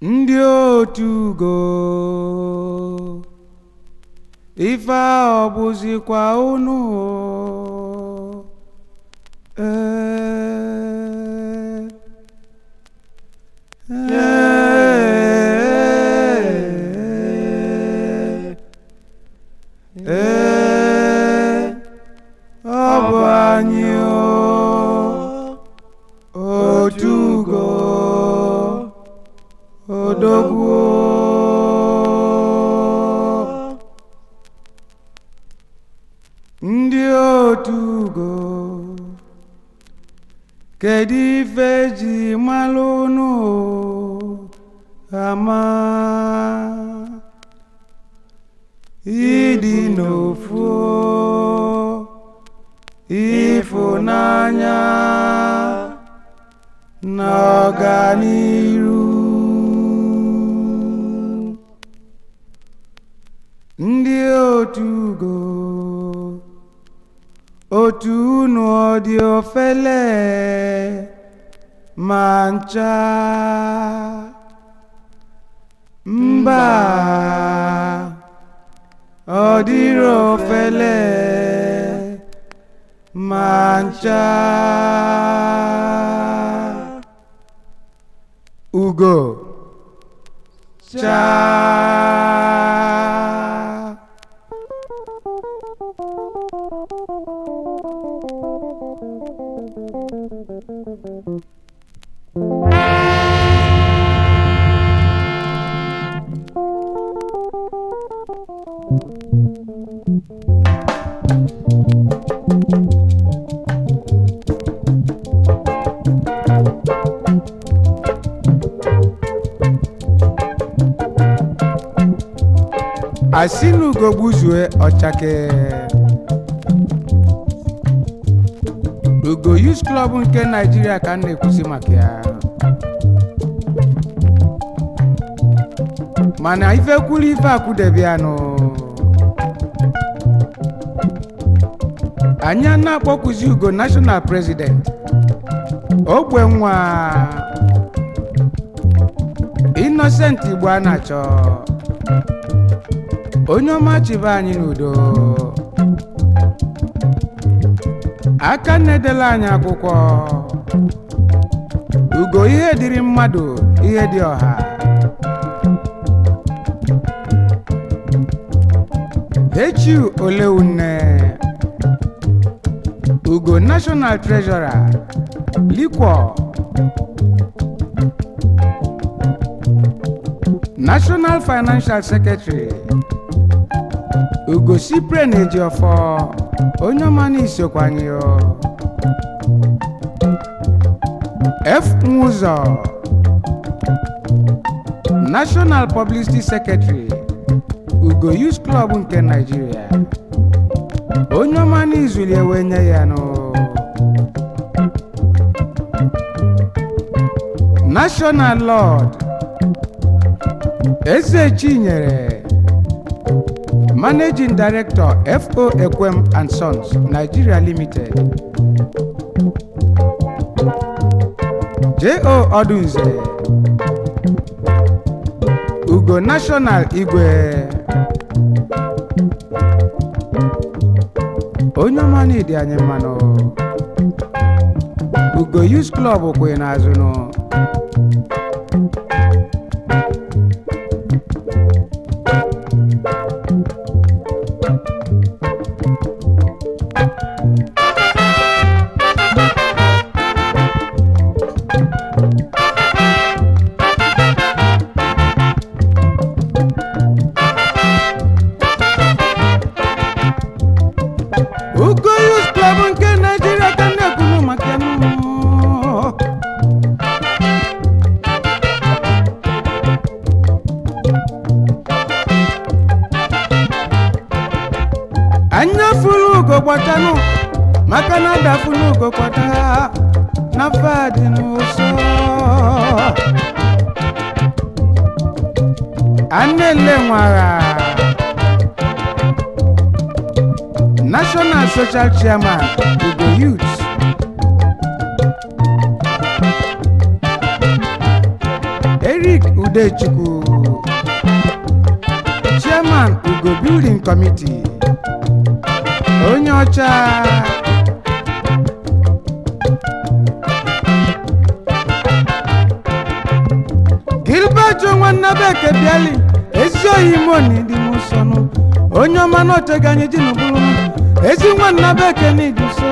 Ndị otu ugo, ife a ọ bụzikwa unu o? Ee, ee, ee, ọ bụ anyị o, otu ugo, odogwu. Ndị otu ugo, kedu ife eji malụ unu ama? Ịdị n'ofu, ịfụnanya na ọganiru. Ndị otu ugo, otu unu ọ dị ofele ma ncha? Mba, ọ dịrị ofele ma ncha. Ugo chaa. Asị na ugo gbuzue ọchake. Ugo Youth Club nke Naijiria ka m na-ekwusi maka ya, mana ife kwuru ife akwudebianụ. Anyị a na-akpọkwuzi ugo national president, ogbe nwa Innocent Igbo a na-achọ, onye ọma chịbe anyị n'udo, aka na-edela anyị akwụkwọ ugo, ihe dịrị mmadụ, ihe dị ọha. Hechiu Oleune, ugo national treasurer, likwo national financial secretary, ugo Cyprian Ejiofor, onye ọma na-isokwanye o. F Nwụzọ, national publicity secretary, ugo Youth Club nke Nigeria, onye ọma n'izuli ewe nye ya nụ. National lord Eze Chinyere, managing director, FO Ekwem and Sons Nigeria Limited. Jo Odunze, ugo national igwe, onye ọma n'ịdị anyị mmanụ. Ugo Youth Club kwe n'azụ nụ. Ugo Youth Club nke Naijiria ka m na-ekwunu maka ya nụ. Anya furu ugo gbatanụ, maka na adafulu ugo kwata na fadị n'ụsọ. Anele nwara, national social chairman, ugo youth. Eric Eric Udechukwu, Chairman Ugo Building Committee, onye ọcha. Gilbert Nwannabeke bịali ezi oyi moni dị m nsọnụ, onye ọma n'otego anyị ji n'ụbụrụ ezi Nwannabeke n'ịdị nso.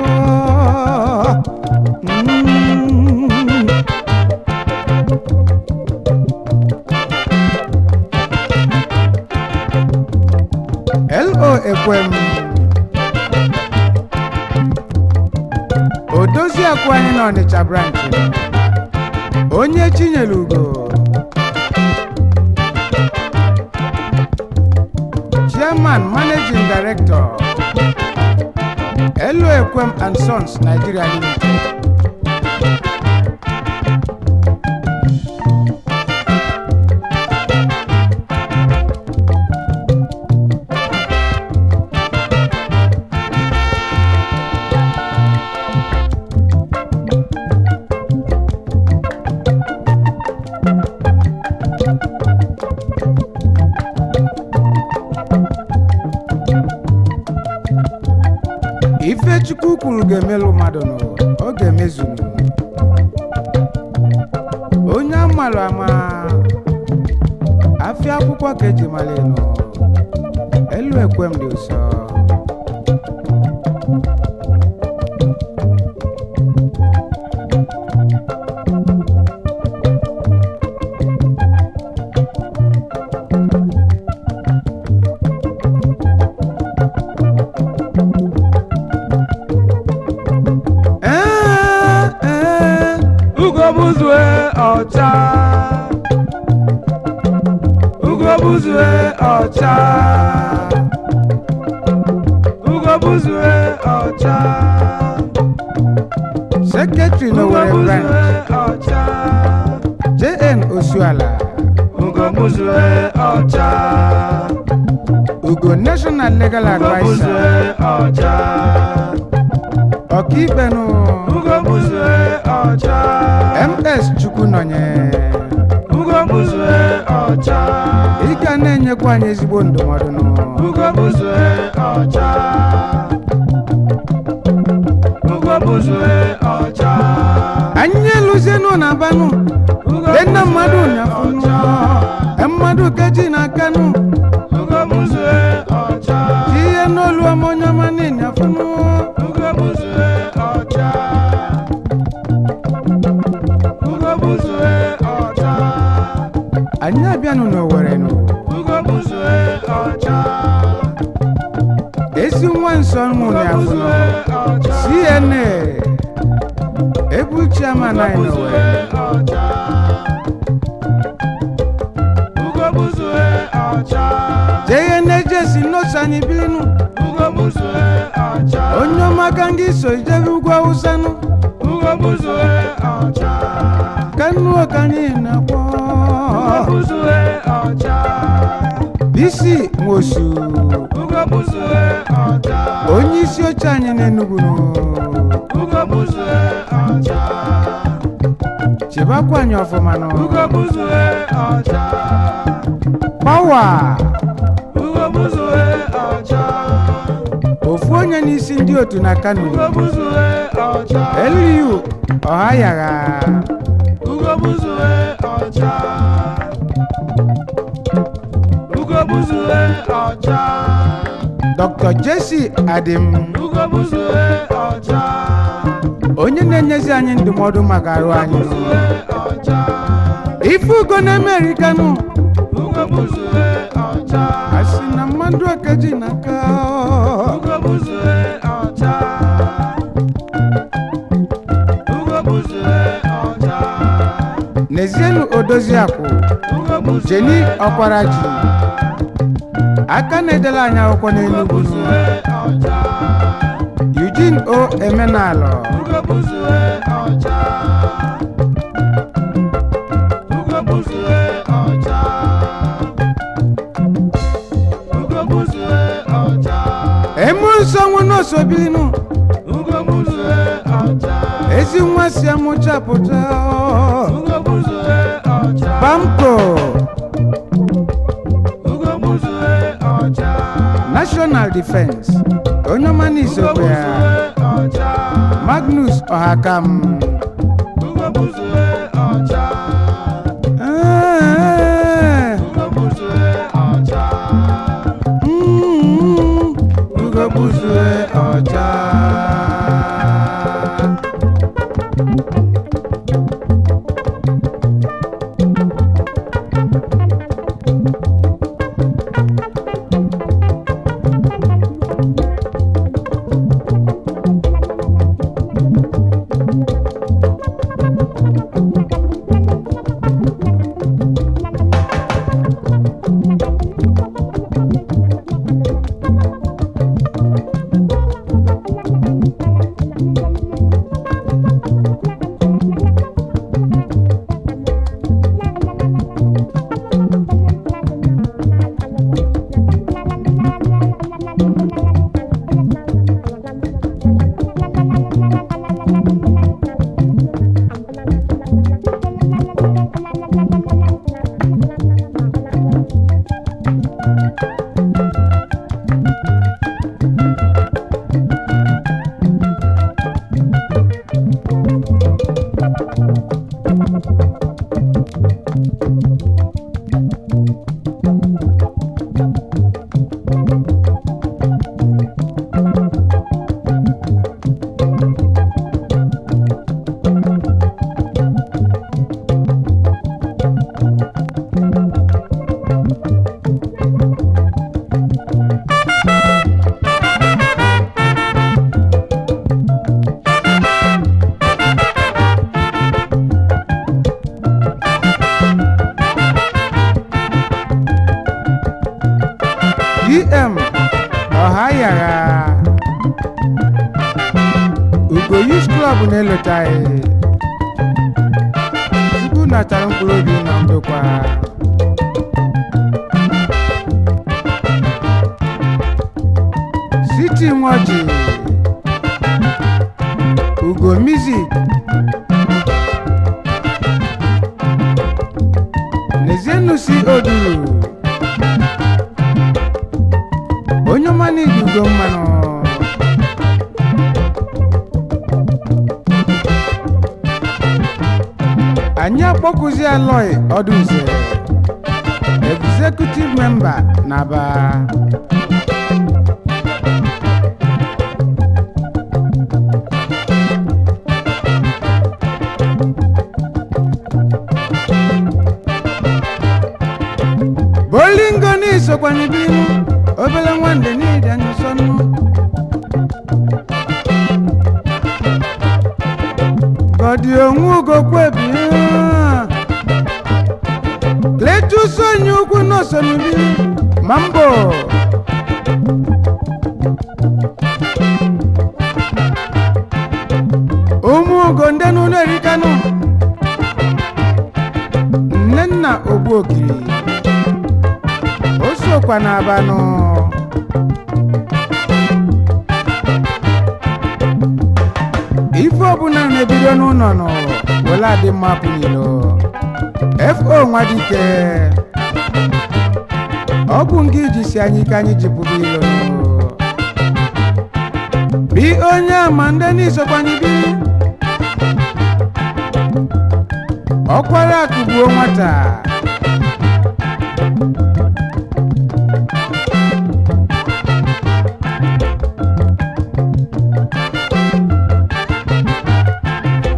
L.O. Ekwem, odozi akwa anyị na Ọnịcha branch, onye chinyere ugo, Chairman Managing Director, L.O. Ekwem and Sons Nigeria Limited. Ifechukwu kwuru ga-emelụ mmadụ nụ, ọ ga-emezunu. Onye amalụ ama afịa akwụkwọ ka eji mara ịnụ elu ekwem dị ụsọ. Ee, ee, Ugobuzue ọcha. Ugobuzue ọcha. Ugobuzue ọcha. Sekretary n'Owerri Ugobuzue branch, ọcha. JN Osuala, Ugobuzue ọcha. Ugo National Legal Adviser, Ugobuzue ọcha. Ọkaikpe nụ Ugobuzue ọcha. MS Chukwunonye, Ugobuzue ọcha. ị ga na-enyekwa anyị ezigbo ndụmọdụ nụ. Ugobuzue ọcha. Ugobuzue ọcha. Anyị eluzienụ na banụ dena mmadụ nyafụnụ mmadụ keji na akanụ Ugobuzue ọcha. ihe n'olu ọmọnyọma n'ịnyafụnụ. Ugobuzue ọcha. Ugobuzue ọcha. Anyị abịanụ n'Owere nụ. Ugobuzue ọcha. Ezi nwa nsọ mụ nyafụnụ. Ugobuzue ọcha. CNA ebu chairman anyị Ugobuzue n'Owere. ọcha. Ugobuzue ọcha. Jee na-ejesi n'otu anyị bilinu. Ugobuzue ọcha. Onye ọma ka ndị so ijebe ugwu awụsa nụ. Ugobuzue ọcha. Kanu ka anyị na-akpọ Ugobuzue ọcha. Bisi Nwosu, Ugobuzue ọcha. onye isi oche anyị n'Enugu nụ. Ugobuzue ọcha. Chebakwa anyị ọfụma nụ. Ugobuzue ọcha. Pawa Ugobuzue ọcha. ofu onye n'isi ndị otu na Kano, Ugobuzue ọcha. LU Ọhayagha. Ugobuzue ọcha. Ugobuzue ọcha. Dr. Jesse Adim, Ugobuzue ọcha. onye na-enyezi anyị ndụmọdụ maka arụ anyị nụ. Ugobuzue ọcha. Ife ugo na-emeri Kano, Ugobuzue ọcha. asị na mmadụ okeji na aka. Ugobuzue ọcha. Ugobuzue ọcha. N'ezienụ odozi akwụ Ugobuzue Jeni Ọkwara ji aka na-edela anyị akwụkwọ n'Enugu nụ. Ugobuzue ọcha. Eugene O Emenalọ, Ugobuzue ọcha. Ugobuzue ọcha. Ugobuzue ọcha. Emu nsọ nwe n'osobilinu. Ugobuzue ọcha. Ezi nwa si amụcha pụta. Ugobuzue ọcha. ọcha. Bamco. Ugobuzue ọcha. National Defense, onye ọma n'isokwe ya. Ugobuzue ọcha. Magnus Ọhakam. Ugobuzue ọcha. Ee, Ugobuzue ọcha. Ugobuzue ọcha. Dm Ọhayagha, Ugo Youth Club na-elotaghị. Chukwu natara mkpụrụ obi na ndokwa. Siti Nwoji, Ugo Music. N'ezienụ si oduru onye ọma n'iji ugo mmanụ. Anyị akpọkụzi Aloy Ọdụnze, executive member na Aba. Bolingo n'isokwa n'ibinu obele nwande n'ịdị anya ụsọ nnu. Gọdị onwe ugo kwebi. Kletus onye ukwu n'ọsọ n'ibinu ma mbọ. Ụmụ ugo ndị n'ụlọ erikanụ. Nnenna Ogbuokiri o sokwa n'abanụ. Ife ọbụla na-ebido n'ụlọ nọ wele adị mma pụ n'ilo. Fo Nwadike, ọ bụ nke iji si anyị ike anyị ji pụba ilo nụ. Bi onye ama ndị n'isokwanye bi ọkwara akụgbuo nwata.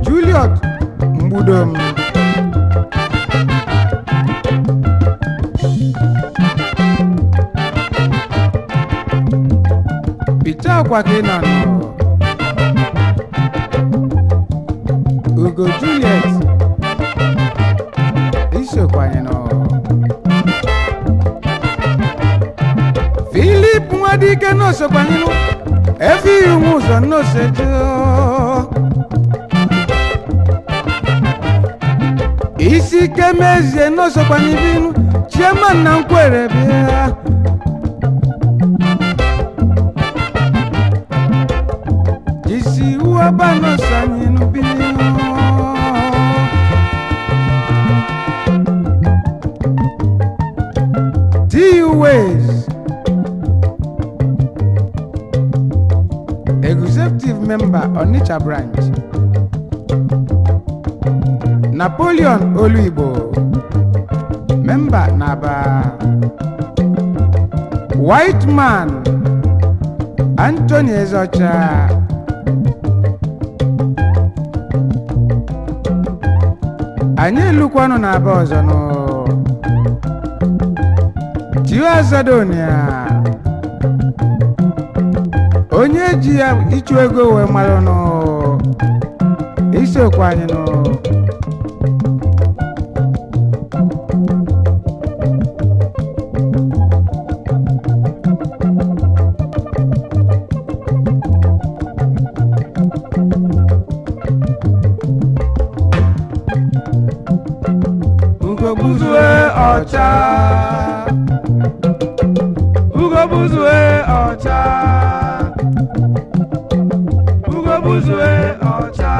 Juliet Mgbudom. Peter ọkwa ka ị nọ nọ. Ugo Juliet isokwanye nọ. Philip Nwadike n'osokwanyelu efi iwu ụzọ n'osejo. Isi ike mezie n'osokwanye binu chairman na nkwere bịa. Isi uwaba n'osanyelu binu. Ways, Executive Member, Onitsha Branch. Napoleon Oluigbo, Member, Naba. White Man Anthony Ezocha. Anyị elukwanụ na-aba ọzọ nụ. Tio Azadonia, onye ji ya ịchụ ego wee marụ nụ, isokwa anyị nụ. Ugo gbuzue ọcha. Ugo gbuzue ọcha. Ugo gbuzue ọcha.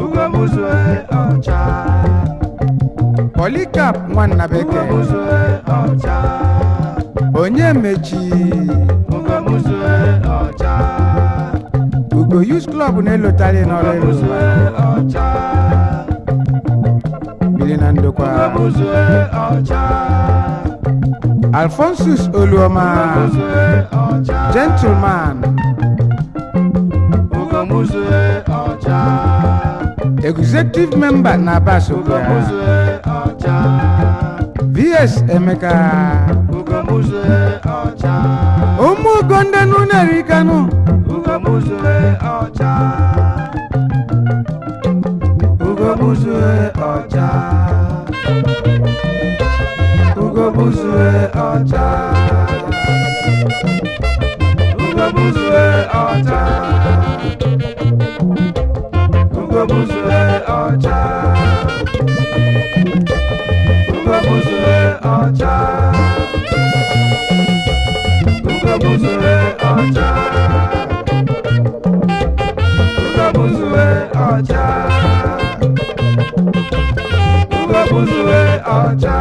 Ugo gbuzue ọcha. Polycarp Nwanna Ugo Beke, gbuzue ọcha. onye mechi. Ugo gbuzue ọcha. Ugo Youth Club na-elotali Ugo n'ọrụ elu. gbuzue ọcha. Bili na ndokwa. Ugo gbuzue ọcha. Alphonsus Oluoma, Ugo gbuzue ọcha. Gentleman, Ugo gbuzue ọcha. Executive Member na Ugo Abasokwa. gbuzue ọcha. VS Emeka. Ugo gbuzue ọcha. Ụmụ ugo ndị nụ na-erikanu. Ugo gbuzue ọcha. Ugo gbuzue ọcha. Ugo gbuzue ọcha. Ugo gbuzue ọcha. Ugo gbuzue ọcha. Ugo gbuzue ọcha. Ugo gbuzue ọcha. Ugo gbuzue ọcha. Ugo gbuzue ọcha.